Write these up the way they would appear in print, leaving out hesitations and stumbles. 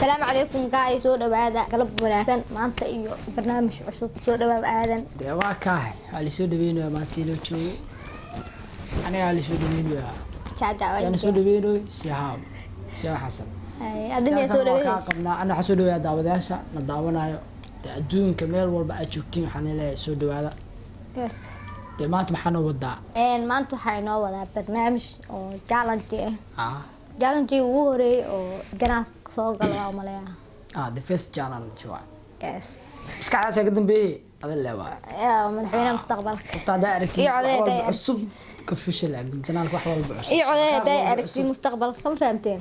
Asalaamu calaykum guys, soo dhawaada, galab wanaagsan. Maanta iyo barnaamij cusub. Soo dhawaab, Aadan. Dee waa kaahay, waa lasoo dhaweynaya maanta. Sii loo joogo anigaa lasoo dhaweynayaa. Jaaja. Yaana soo dhaweynayo Sihaab, Sihaab Xasan. Adina soo Kaa dhaweey. qabnaa. Ana waxaan soo dhaweeyaa daawadayaasha na daawanayo. Dee adduunka meel walba aad joogtiin, waxaan leeyahay soo dhawaada. Dee maanta maxaa noo wadaa? Maanta waxaa inoo wadaa barnaamij oo challenge ah. Challenge ugu horeeyay oo channelka soo galo waa umaleeyaa. Ah, the first challenge waa. Yes. Maskaxdaasa ka dambeeyey adin le waa. Yaa madaxweynaha mustaqbalka. Qofta haddaa aragtid Iyo wax codeyd walba ay cusub ka fishil channelka, wax walba cusub. Iyo codeyd Wax haday walba aragtid cusub. mustaqbalka, ma fahamteen?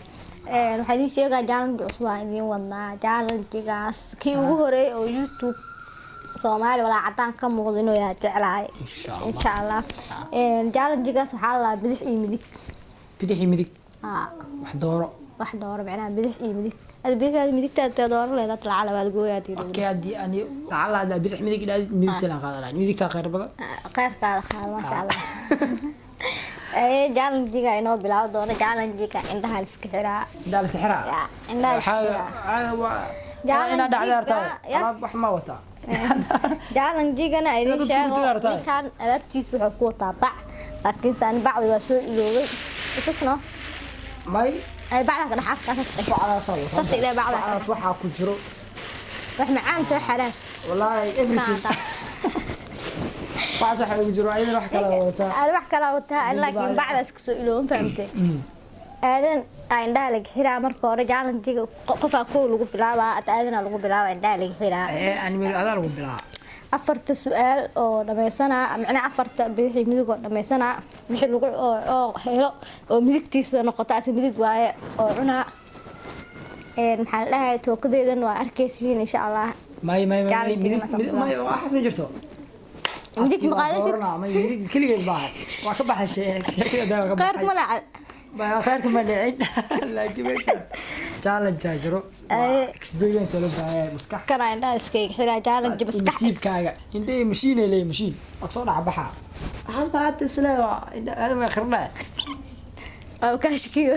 Waxaa idiin sheegaa challenge cusub aan idiin wadnaa. Challenge-gaas kii ugu horeeyay oo YouTube Soomaali walaa cadaan ka muuqdo inuu yahay jeclahay. Insha Allah. Insha Allah. Challenge-gaas waxaa la lahaa bidix iyo midig. Bidix iyo midig. Haa. Wax dooro. Wax dooro, macnaha bidix iyo midig. Adi bidixdaada, midigtaada tee dooro leedaad, lacala waa lagooyaa hadii lagu Okay, haddii ani lacala haddaa bidix midig idhahdid, midigta laan qaadan lahaa, midigtaa khayr badan. Khayrtaada qaado, maasha Allah. Challenge-ga inoo bilaabo doono, challenge-ga indhaha la iska xiraa. Indhaha la iska xiraa. Ya, indhaha la iska xiraa. Waa inaa dhacda artaa. Ya. Alaab wax ma wataa. Challenge-gana idin Inaad sheego. furtid aragtaa. Ninkan alaabtiis wuxuu ku wataa bac, laakiinse ani bacdi waa soo iloobay, itusno. May. Ay, bacda ka dhex arkaa, saas dheh. Bacdaasaa wataa. Saas ilaa bacda. Bacdaas waxaa ku jiro. Wax macaan soo xaraan. Wallaahi everything. Waxaas waxa ugu jiro, ayadana wax kale wataa. Ani wax kala wataa ani, laakiin bacdaas kasoo ilooban, fahamtay? Aadan aa indhaha laga xiraa marka hore challenge-ga. Qofaa kow lagu bilaabaa, ad aadanaa lagu bilaabaa, indhaha laga xiraa. Ee ani meel adaa lagu bilaabaa. Afarta su-aal oo dhameysanaa, macnaha afarta bidixii midig oo dhameysanaa, wixii lagu oo helo oo midigtiisa noqoto ase midig waaye oo cunaa. Maxaa la dhahay, tookadeedan waa arkaysiin insha Allah. May, may, may. Challenge midig ma soo midig, may, waxaas ma jirto. Midig ma qaadaysid? May, midig keligeed baa waa ka baxay sheekada daa ka qayrku ma laca. Khayrka ma dhicin, laakiin meesha challenge aa jiro. Waa experience oo loo baahan yahay, maskax. Kana indhaha iskaga xiraa, challenge maskax. Nasiibkaaga indhahii mashiin ay leeyihin, mashiin waa kasoo dhac baxa. Waxaas baa hadda isleeda waa indha aadam way khirnaa. Waa kaa shakiyo,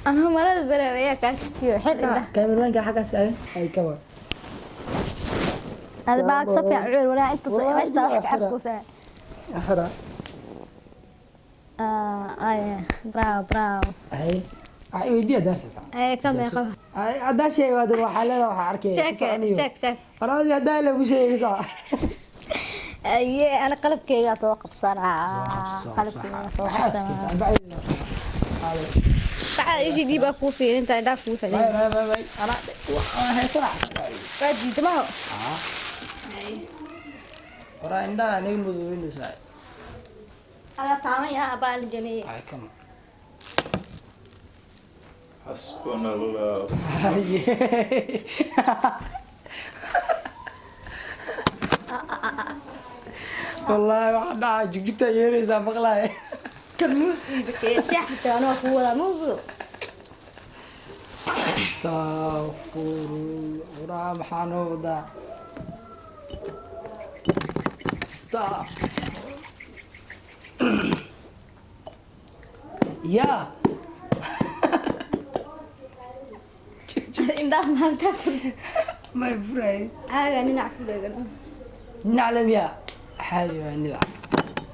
anuu marada bareeb ayaa kaa shakiyo. Xir indhaha. Cameramanka xaggaas aadan ay kaba. Hada baa si fiican u cel walaa inta meesha wax ka arkaysaa. Xira. Ay, bravo, bravo. Ay, waxay weydiiya daarta. Ay, ka meeqa? Ay, haddaa sheegay waa waxaa leedahay waxaa arkaya. Sheeg, sheeg, sheeg. Faraadi haddaa lagu sheegay soo. Aye, ana qalabkeyga soo qabsanaa, qalabkeyga soo qabsanaa. Bacda ishii baa kuu fiirinta, indhaha kuu xidhan. May, may, may, ana waa heesana. Waa diidamaho. Waraa indhaha naga madoobinaysaa. Ada taaban yaha abaal janeeye. Ay, kama. حسبنا الله. Wallaahi waxaa dhacaa jugjugtaa yeeraysaa maqlaay. Tarmuus iyo bakeeri xitaa anoo ku wadaa mawdo. Astaghfirullah, waraa maxaa noo wadaa? Stop yaa. Indhaha maanta. May furay. Caaga dhinac ku dhegan. Dhinac lemiya xaadi waa dhinac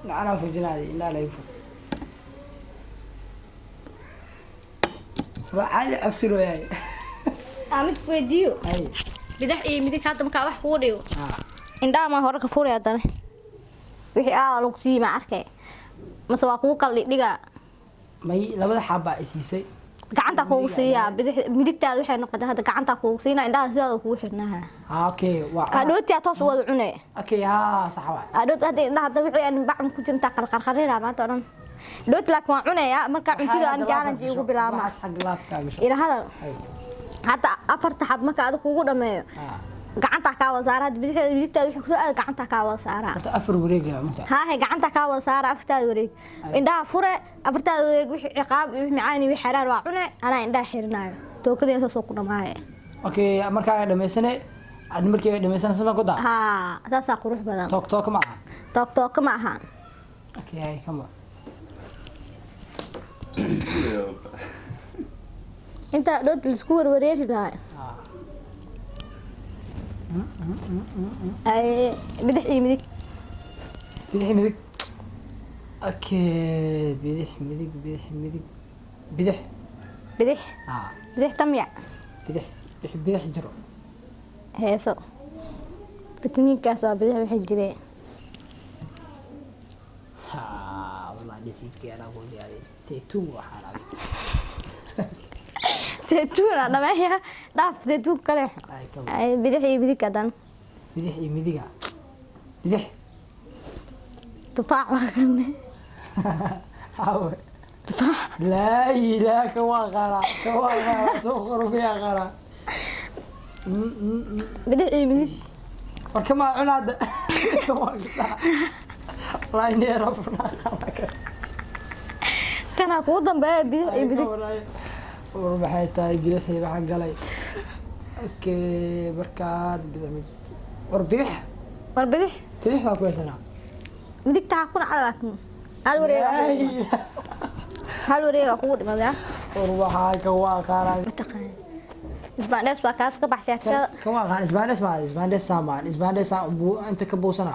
dhinacnaa fujinaadi, indhaha laga fur. Waa caadi cabsi loo yahay. Aa, mid ku weydiiyo. Ay. Bidax iyo midig hadda markaa wax kugu dhigo, ah indhaha maa hore ka furi, haddana wixii aa lagu siiyey ma arkay mase waa kugu kala dhigdhigaa? May, labada xabbaa i siisay. Gacanta kugu siiyaa, bidix midigtaada waxay noqotay hadda gacanta kugu siinaa, indhaha sidaada kugu xirnaha. Ah, okay, waa. Adhootiyaa toos u wada cune. Okay, ha, sax waa. Adhoot hadda indhaha hadda wixii aan bacm ku jirta kala qarqarina maanta oo dhan dhoot, laakiin waan cunayaa markaa cuntida aan challenge igu bilaabma. Waxaas xag laabkaa gasho. Ila hadal. Ay. Hadda afarta xab marka adiga kugu dhameeyo, gacanta kaa wada saara. Hadda bidixda midigtaada wixii kusoo aada gacanta kaa wada saara. Horta afar wareeg leh munta. Haahe, gacanta kaa wada saara afartaada wareeg. Indhaha fure, afartaada wareeg wixii ciqaab iyo wixii macaan iyo wixii xaraar waa cune, anaa indhaha xirinaayo, tookadeeda saasoo ku dhamaaya. Okay, markaa dhamaysane ad markii dhamaysana sabaan ku daa. Haa, saasaa qurux badan. Took took ma aha. Took tooka ma ahaan. Okay, ay, come on. Intaa dhood laisku warwareeri lahaa. Ay, bidix iyo midig. Bidix midig. Okay, bidix midig, bidix midig, bidix. Bidix. Ah. Bidix tamyac. Bidix bidix bidix jiro. Heeso fitamiinkaas waa bidix waxay jireen. Ha, wallahi nasiibkii anaa ku diyaariyay saytuun waxaan adig. Saytuun aa dhameeya, dhaaf saytuun kale. Ay, ka Ay, bidix iyo midig hadan. Bidix iyo midiga, bidix. Tufaax waa kan. Awe? Tufaax. Laa ilaaha, ka waa qaraa, ka waa qaraa, soo qorufiyaa qaraa. Bidix iyo midig. War kamaa cunaada, ka waa kasaa, wallahi neera furnaa qaba. Kanaa kugu dambeeya, bidix iyo midig. War maxay tahay bidixii waxaa galay? Okay, markaan bidix ma jirto. War bidix. War bidix. Bidix baa ku haysanaa. Midigta ha ku nacda, laakiin hal wareega Laa ilaaha. Hal wareega kugu dhimada. War waxaa ka waa qaraa. Mataqaan isbaandhees baa kaas ka bax sheekada. Ka waa qaan isbaandhes, maa isbaandhes saamaan isbaandhes inta ka buusana,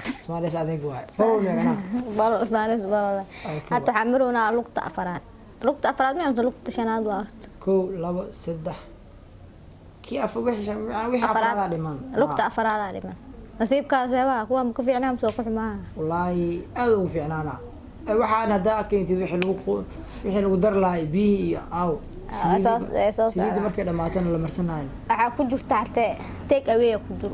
isbaandhes adeeg waay bawol micnaa. Balo isbaandhees balo. Okay. Hadda waxaa marownaa lugta afaraad. Lugta afaraad miya mise lugta shanaad waa horta? Kow, labo, saddex, kii afar, wixii afraadaa dhiman. Lugta afaraadaa dhiman. Nasiibkaas seebaha kuwa ma ku fiicnaa mise waa ku xumaa? Wallaahi aad ugu fiicnaana. Waxaan haddaa keentid wixii lagu dar lahay biyihii iyo aaw Soo saliidda socda. Markay dhamaatana la marsanayo. Waxaa ku jirta hatee take away ku jiro.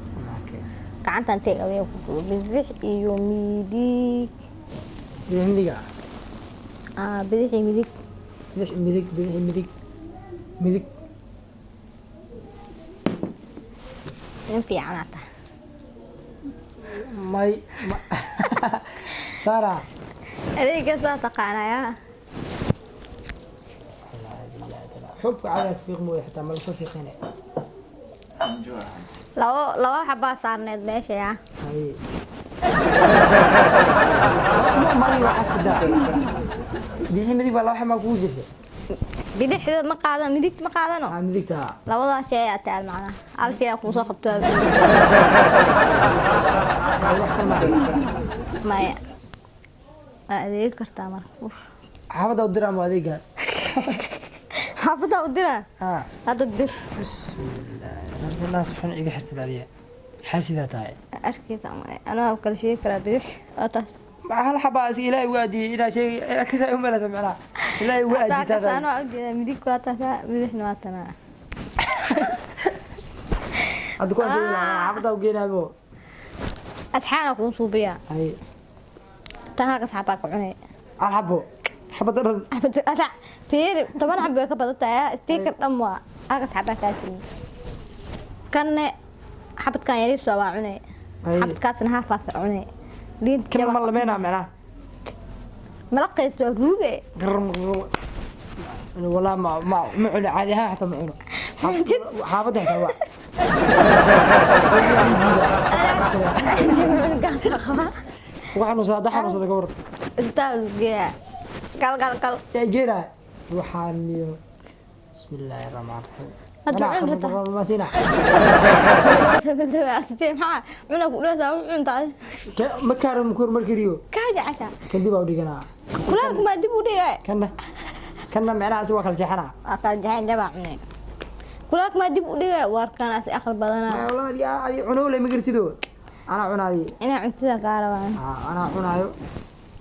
Gacantan take away ku jiro, bidix iyo midig. Bidix midiga. Ah, bidix iyo midig. Bidix midig, bidix midig, midig. Nin fiicanaa tahay. May Sara. Adeegaas waa taqaanayaa. Wallaahi billaahi taala xubka cadaad fiiq mooye, xitaa ma lasoo fiiqine. Labo labo xabaa saarneed meesha yaa. Haye, may waxaas ka daa. Bidix midig baa laba xabaa kugu jirta. Bidixda ma qaadan, midigta ma qaadano. Aa, midigta. Labadaas shay ayaa taal, macnaha hal shay aa kuusoo qabto. Wax kale ma. Maya, waa adeegi kartaa marka fur. Xaafadda u diraa ma adeega? Xaafadda u diraa. Ah. Hadda dir. Naas xun iga xirta baadiya, xaasidaa tahay. Arkeysa maya, anaa kala sheegi karaa. Bidix waa taas. Hal xabaa is Ilaahay ugu aadiyey inaa sheegi kasaa u malaysa, macnaha Ilaahay ugu aadiyey. Hataa taas. Kaas anaa ujeedaa, midig waa taas, bidixna waa tanaa. Hadda kuwaan sheegi lahaa xaafadda u geenaabo. Asxaana kuu suubiyaa. Hay. Tan halkas xabaa ka cunay. Hal xabo, xabadda dhan. Fiiri, 10 xabo way ka badan tahay. Sticker dhan waa halkas xabaa kaa siiyey. Kanne xabadkan yariis waa cunay. Hay. Xabadkaasna haafaa ka cunay liinta. Kan ma Jaba. lameynaa macnaha? Malaqaysto, waa ruuge. Garr. Walaa ma cuno caadi ahaan, xataa ma cuno xaafadda xitaa waa. Cunugaasa qabaa. Ugu xanuunsada, hadda xanuunsada ka waran? Isbitaal geeya, gal gal gal. Yaa geenaa waxaan iyo bismi illaahi raxmaan raxiim. Hadda cun rabtaa? Ma siina. Asitee maxaa cuna ku dhehaysaa u cuntaa? Ma kaaro, ma mar kariyo. Kaa jecesha. Kan dib aa u dhiganaa. Kulaalka maa dib u dhigay? Kanna macnaha asi waa kala jeexanaa. Waa kala jexeen, jabaa cunay. Kulaalka maa dib u dhigay? Warkanaas aqal badanaa. Walahi adi cunowle ma gartido, anaa cunaayo. Inaa cuntada kaa rabaan. Anaa cunaayo.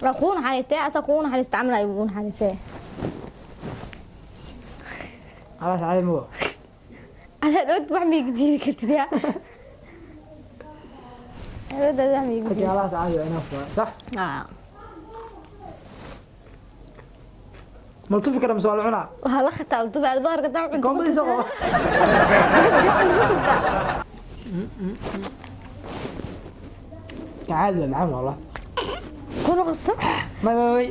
Waa kuu naxariistay, asa kuu naxariista camal ay ugu naxariistay. Alaas caadi mago. Adaa dhood wax miiga jiidi kartid yaa dhood wax miiga Okay. jiidi. Alaas caadi waa enough waa sax. Ah. Ma la tufi kara mise waa la cunaa? Waa la khataa dubaad badarka daa cunto. Koombadiisa qabo. Daa cunto ma tuftaa. Caadi waa, macaan wallah. Ku noqso. May may may.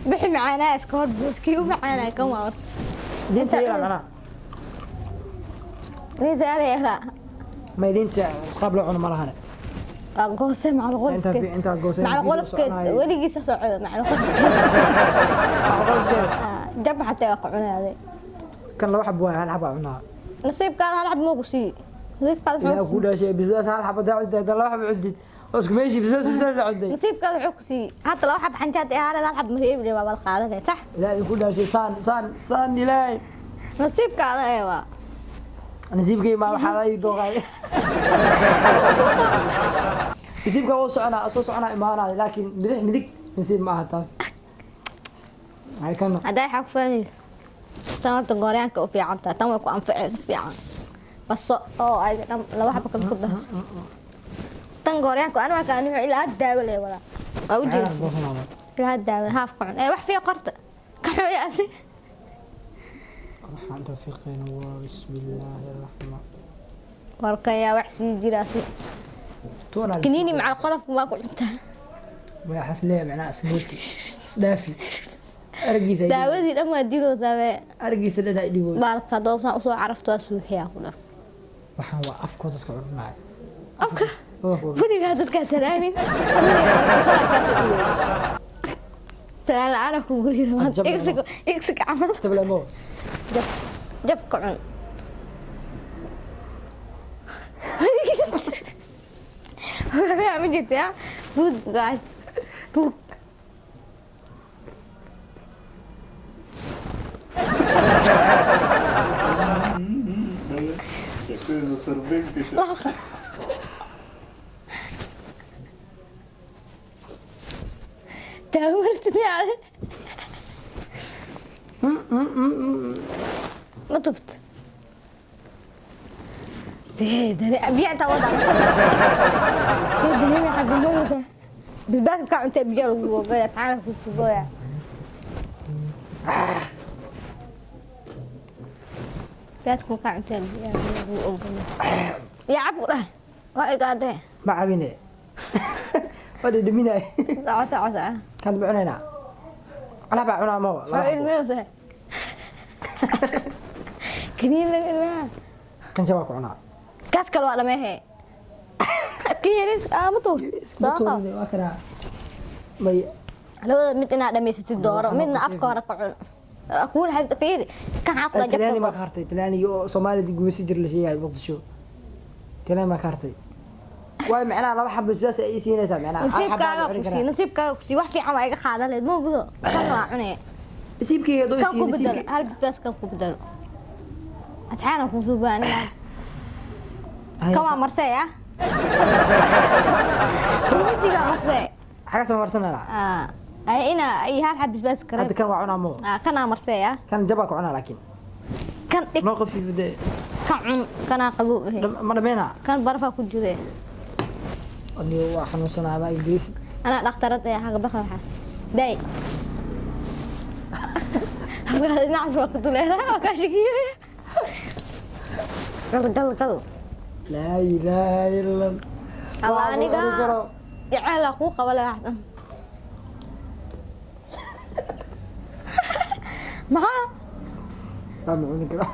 Bixi macaanaa iska hor booskii u macaanaa kan waa horta. Liinta yeelaa macnaha. Liinta yaa yeelaa. May, liinta isqaab loo cuno ma lahane. Waa goose macal qolofkeed. Intaa goosay. Macal qolofkeed weligiisa socdo macal qolofkeed. Qolofkeed. Jab xataa waa ka cunaaday. Kan laba xabo waay, hal xabo aa cunaa. Nasiibkaada hal xab moo ku siiye. Nasiibkaada Ilaah muxuu ku ku siiyey? Dhaashay bisbaas hal xabo daa cuntaa, haddaa laba xabo cuntid oo isku meeshii bisbaas bisbaas la cuntay. Nasiibkaada wuxuu ku siiyey hadda laba xab xanjaad ee haleed, hal xab mareebi waa wada qaadanay, sax? Ilaahay ku dhaashay, saan saan saan ilaahay. Nasiibkaada ee waa. Nasiibkay ma waxaa la ii dooqay. Nasiibka wuu soconaa, soo soconaa, imaanaya, laakiin bidix midig nasiib ma aha taas. Hay kana. Haddaa waxaa ku faanaysa tan horta gooryaanka u fiican tahay, tan way ku anficay si fiican, baso oo ay dhan laba xabo kale ku darso. Tan gooryaanka ani waa kaan ilaa had daawo lee wadaa, waa u jeedsi ilaa had daawo haafka cun ee wax fii qorta ka xooyaasi. Waxaan tawfiiqayna waa bismillaahi raxmaan. Warka yaa wax sii jiraasi. Tuuna. Kiniini macal qolofka waa ku cuntaa. Waxaas leeyahay macnaha ismooti isdhaafi aragiisa. Daawadii dhan waa diloosaa bee. Aragiisa dhan ay dhigo. Baalka doobsaan usoo carafto waa suuxiyaa ku dhan. Waxaan waa afkooda dadka cunaya. Afka. Dadka. Weligaa dadkaa salaamin, weligaa salaadkaas u dhigo, salaan la-aana ku gurida maanta. Jab. Igsig igsig camal. Tablamo. Jab jabka cun. Weligaa ma jirta ya ruud gaas ruud. Sheekadiisa sarbeyntiisa. Daawo martid miyaa? Ma tuft biyo intaa wada biyo dareemi xagga marida basbaaska kaa cuntay, biyo lagu googaya saxaana ku sugooya basbaaska kaa cuntay, biyo lagu ogolaya ya cab ku dhahay waa igaadee. Ma cabine, waa dhadhaminay. Soco soco soco. Kan ma cunaynaa? Anaa baa cunaa mawa. Waa ilmeysa kaniin laga ilmaha. Kan jabaa ku cunaa. Kaas kale waa dhameehe, kan yaris ama tuur soo qabo. Waa kanaa may. Labada mid inaad dhamaysatid dooro, midna afka hore ka cun kuuna xabta fiiri kan xaa kula. Talyaani maa ka Jabka. Hartay talyaanigi oo Soomaalida gumaysi jir la sheegayo Muqdisho, talyaani maa ka hartay. Waay macnaha laba xabo basbaas ay ii siinaysaa, macnaha hal xabo Nasiibkaaga aan cuni ku sii karaa. Nasiibkaaga ku sii, wax fiican waa iga qaadan lahayd ma ogido, kan waa cunee. Nasiibkayga doo. Kan ku bedelo hal basbaas, kan ku bedelo asxaana ku suubaa aniga, kan waa marsay ah, wejigaa marsay. Xaga sama marsanayna. Ah, ay ina ay hal xab basbaas Hadda kareem. Kan waa cunaa moo. Ah, kanaa marsay ah. Kan jabaa ku cunaa laakiin. Kan dhig. Noo qafiifo dee. Kan cun, kanaa qabow ahe. Ma dhameynaa? Kan barafaa ku jire. Aniga waa xanuunsanaa ma ingiriis. Anaa dhakhtarad ee xaga baqa waxaas daay. Afkaas dhinacaas waa ku duleelaa, waa kaa shakiyaya. Gal gal gal. Laa ilaaha illa. Allah. Waxaan ku Aniga cuni karo. Jaceyl kuu qaba leh waxdan maxaa? Waa ma cuni karo.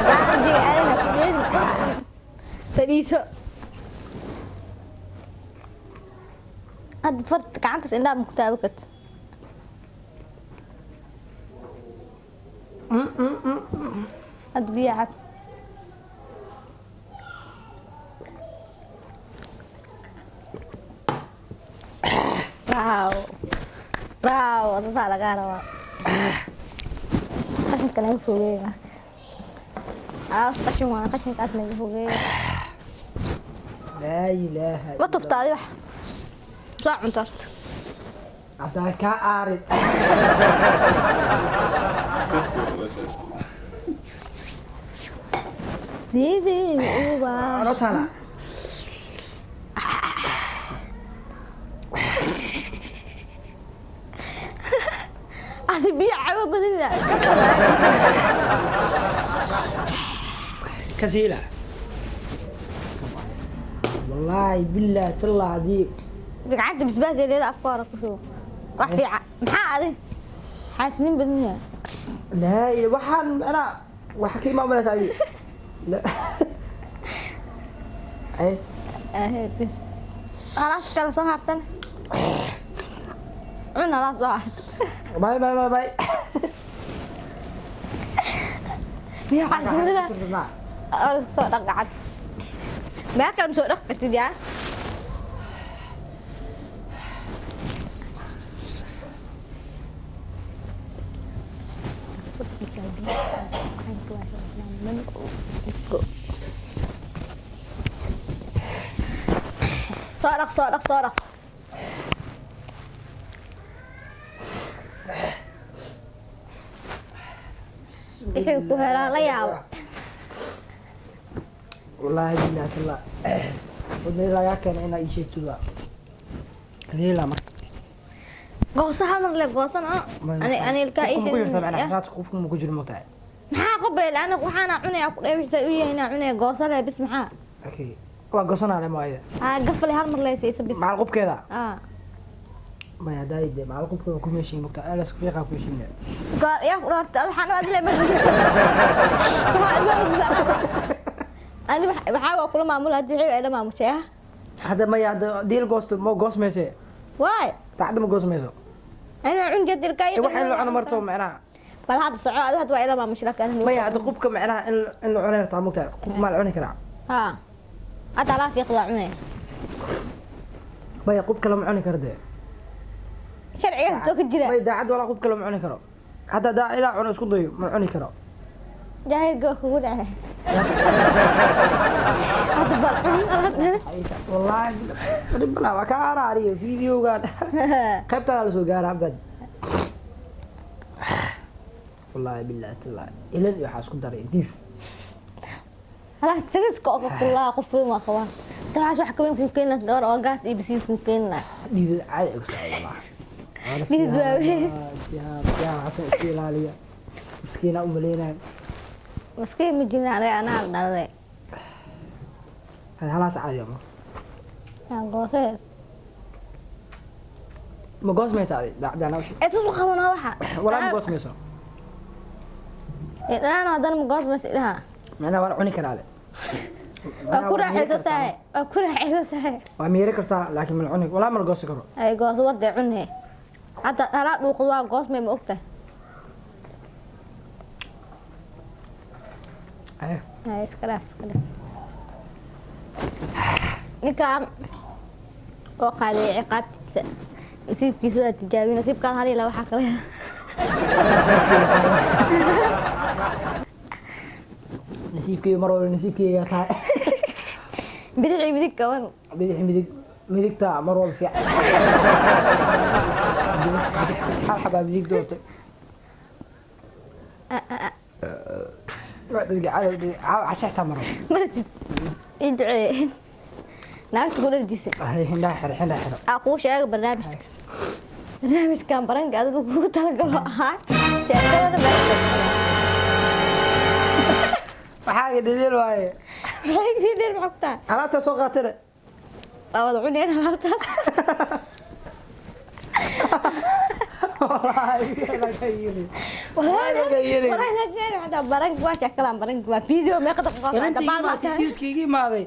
Gacantiga aadana ku dheelin, cun cun, fadhiiso. Hadda far gacantaas indhaha ma ku taaban karto. Hadda biyo cab. Bravo bravo, saasaa lagaa rabaa. Qashinka naga fogeeya marka, alaabas qashin waa, qashinkaas naga fogeeya. Laa ilaaha. Ma tufta adi wax soo cunto horta. Haddaan kaa aarin. Sidii uba. Cunotana. Adi biyo cabo badinida ka samaa biyo dab. Kasiila wallaahi bilaahi tallah haddii. Gacanta basbaas ee leeda afka hore ku shubo, wax fiican maxaa adi xaasinin badan yahay. Laa waxaan macnaha waxa ka imaamanaysa adi. Ay. Ahe bis halaas kale soo hartan cun, halaas soo hart. Bay bay bay bay. Niyo xaasidnimada. Oo iska dhaq gacanta. Meel kale ma soo dhaqi kartid yaa. Soo dhaq, soo dhaq, soo dhaq. Wixii ku helaa la yaabo. Wallaahi billahi tallah, wadna lagaa keenay inaa ii sheegtid waa kasiila marka. Goosa hal mar le goosan oo ani ani ilkaa ii Qofka ma ku jirta macnaha xirin. xisaabta qofka ma ku jiro mogtahay? Maxaa qobeel aniga waxaana cunaya ku dheer wixii u yahay inaa cunaya goosa le bis maxaa. Okay, waa goosanaa le maayada. Aa gafale hal mar le siiso bis. Macal qubkeeda? Aa. Maya, haddaa de macal qubkeeda ku meeshiin mogtahay, alas fiiqaa ku heshiin. Gaar yaa ku dhaarta waxaan u adle ma waxaa adle ani waxaa waa kula maamula hadii wixii ay la maamushay ah. Hadda maya, hadda diil goosto ma goosmayse. Waay. Saacadda ma goosmayso. Anaa cun jad ilkaa ii Wax in la cuno marto macnaha. Bal hadda soco adu hadda waa ila maamushay laakiin aniga Maya, hadda qubka macnaha in la cunay rabtaa mogtahay, qub maa la cuni karaa? Haa, hadda alaa fiiq waa cunaya. Maya, qubka lama cuni karo dee. Sharcigaas soo ka jira. Maya, daacad walaa qubka lama cuni karo. Hadda haddaa ilaa cuno isku dayo ma cuni karo. Jaahilka waa kugu dhacay hadda bal cun. Wallaahi dhib balaa waa ka araariyo videogan qaybtaada la soo gaara abad. Wallaahi billahi tallahi ilan iyo waxaa isku daray diif. Halaas tiriska oo kullaa qof weyn waa qabaa taas wax ka weyn kuu keeni lahaa gabar oo gaas iyo bisiis kuu keeni lahaa. Dhiidad caadi igu socda wallaahi. Dhiidad waaweyn. Siyaam xasan iska ilaaliya, miskiina u maleynayo. Maskiin ma jirin aniga anaa la dhaladay. Halaas caadi ma Yaa goosees. Ma goosmaysa adi daacadaan hawsha? Ee sus qabanaa waxa. Walaa ma goosmayso. Dhanaan haddana ma goosmayso ilaha. Macnaha waa la cuni karaa de. Waa ku raaxayso sahay, waa ku raaxayso sahay. Waa miiri kartaa laakiin ma la cuni, walaa ma la goosi karo. Ay gooso wadee cunee hadda halaa dhuuqdo waa goosmay ma ogtahay? Aye. Ay iska dhaaf, iska dhaaf. Ninkaan oo qaaday ciqaabtiisa nasiibkiisa waa tijaabi nasiibkaan hal ilaa waxaa kale. Nasiibkeyga mar walba nasiibkeyga tahay. Bidix iyo midig gaban. Bidix midig, midigta mar walba fiican. Hal xabaa midig doortay. Casha xitaa mar walba. Maratid ii duceeye naagta ku dharjisa. Hay, indhaha xiro, indhaha xiro. Aa kuu sheega barnaamijka, barnaamijkan baranka adigu kugu talagalo ahaa sheekadana meesha. Waxaaga dhaliil waaye. Maxay dheer maxaa ku tahay? Alaabtaa soo qaatane. Waa wada cuneen alaabtaas. Wallaahi laga yiri. Laga yiri. Walahi laga yiri xataa baranka waa sheekadan baranka waa video meeqa daqiiqo socota baal ma tahay. Inta iga imaaday.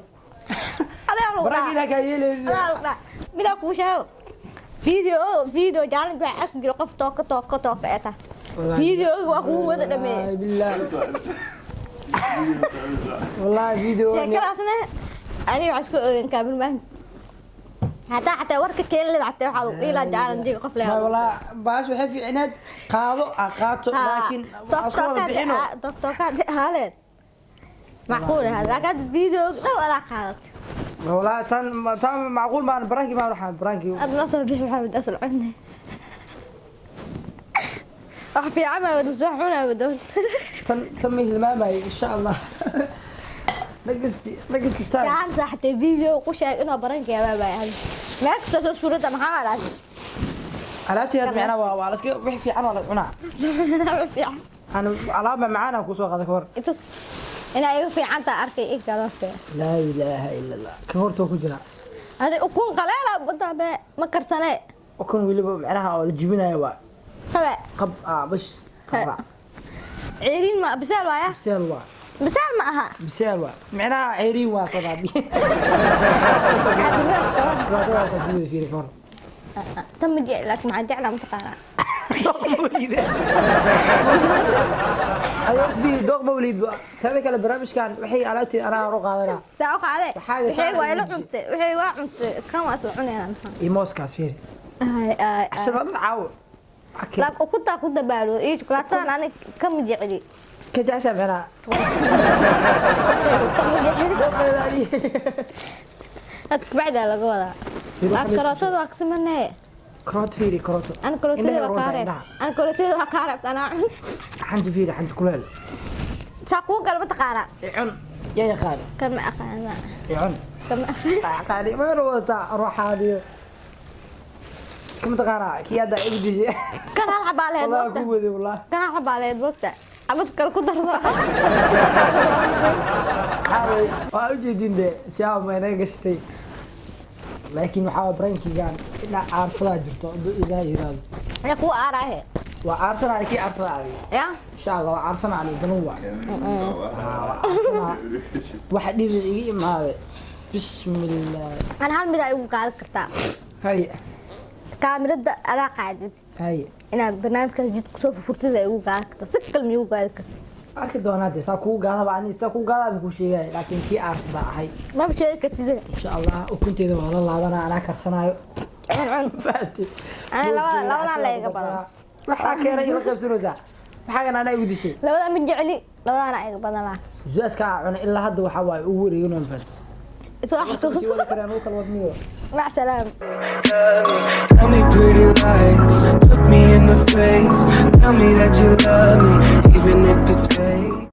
Adaa lagu Baranka dhaca. ilaa kaa yeelaynin. Adaa lagu dhaca. Midaa kuu sheego video video jaalin waxaa arki jira qof tooka tooka tooka ee tahay video waa kugu wada dhameeyay. Wallaahi billaah. Wallaahi video. Sheekadaasna ani waxaa isku ogen kaamirmaan hataa xataa warka keeni leed xataa waxaa lagu dhihi lahaa jaalan jiga qof Ma leeyahay. wallaahi baas waxay fiicneed qaado a qaato laakiin waa isku wada bixino. Toktokaad haaleed macquul ah laakiin hadda video dhow adaa qaadat. Wallaahi tan macquul maan barankii maan waxaan barankii. Aad ma soo bixi maxamed asal cunne wax fiican maa wada wax xunaa wada. Tan ma hilmaamayo insha Allah. Dhagasti tan. Gacan saaxatay video ku sheeg inuu baranka yaabaa meel kasta soo suuradda maxaa waa Alaabtii had macnaa waa la iska wixii fiican waa la cunaa. Wax fiican. Aan alaab macaan aan ku soo qaaday ka hor. Intas inaa iga fiican taa arkay i kaloo fiican. Laa ilaaha illa Allah. Ka hortoo ku jira. Adi ukun qaleela badaa be ma karsane. Ukun weliba macnaha oo la jibinayo waa. Qabe. Qab bash qabra. Ceeriin ma bisaal waaya? Bisaal waa. Bisaal ma aha. Bisaal waa. Macnaha ceeriin waa qabaa. Xasilnaas kawas. Dhibaatadaas ku wada fiiri ka hor. Tan ma jecel laakiin maxaa jeclaa mataqaanaa. Dooq mawliide. Ay, horta fiiri, dooq mawliid ba. Taada kale, barnaamijkan waxay alaabtii anaa hor u qaadanaa. Saa u qaade. Waxaaga Wixii saa waa ila ugu cuntay, wixii waa cuntay, kan waa isla cunaynaa, maxaa? Iyo mooskaas fiiri. Ay, ay, ay. Cashada dhan caawo. Laakiin ukuntaa ku dabaalo iyo shuklaatadan aniga kama jecli. Ka jeceshaa micnaha? Kama jecli. Dooqeeda. Had kabacdaa laga wadaa. Laakiin karootada waa kasamanaye. Karooto fiiri, karooto. Ana karootada Indhaha waa kaa roonta, reeb. indhaha. Ana karootada waa kaa reebta, anaa cun. Xanji fiiri, xanji kuleel. Saa kuu gala ma taqaanaa? Icun yaa yaqaan? Kan ma aqaana. Icun. Kan ma aqaana. Aqaani ma wadataa ruuxaaniyo kama taqaanaa kii hadda igu dishay. Kan hal xabaa lahayd Wallah moogta. ku waday, wallah. Kan hal xabaa lahayd moogta. Xabad kale ku darso. Waxaa waa ujeedin de siyaaba ma inaga gashatay, laakiin waxaa prankigan ilaa aarsadaa jirto hadduu Ilaah yiraahdo. Yaa kuu aaraahe. Waa aarsanaa kii aarsada adiga. Ya. Insha Allah waa aarsanaa aniga, balan waa. Waa aarsanaa waxa dhidid iga imaaday, bismillah. Ana hal mid aa igu qaadan kartaa. Haye. Kaamirada adaa qaadid. Haye. Inaad barnaamijkaas jid kusoo furfurtid ay igu qaadan kartaa. Si kale ma igu qaadan kartaa. Arki doonaa dee, saa kugu gaadaba ani, saa kugu gaadaba kuu sheegaya, laakiin kii aarsada ahay. Maba sheegi kartid. Insha Allah ukunteeda waa la laabanaa, anaa karsanaayo. Cun cun. Fahanti? Ana labadan la iga badan. Waxaa keenay ila qaybsanaysaa, maxaa kan anaa igu dishay. Labadan ma jecli, labadana iga badan laa. Suaaska aa cunay ilaa hadda waxaa waaye ugu wareegin, fahanti? Soo sii xasuuso. Wadi karaan u kala wadniyo. Mac salaam. Tell me pretty lies, look me in the face. Tell me that you love me, even if it's fake.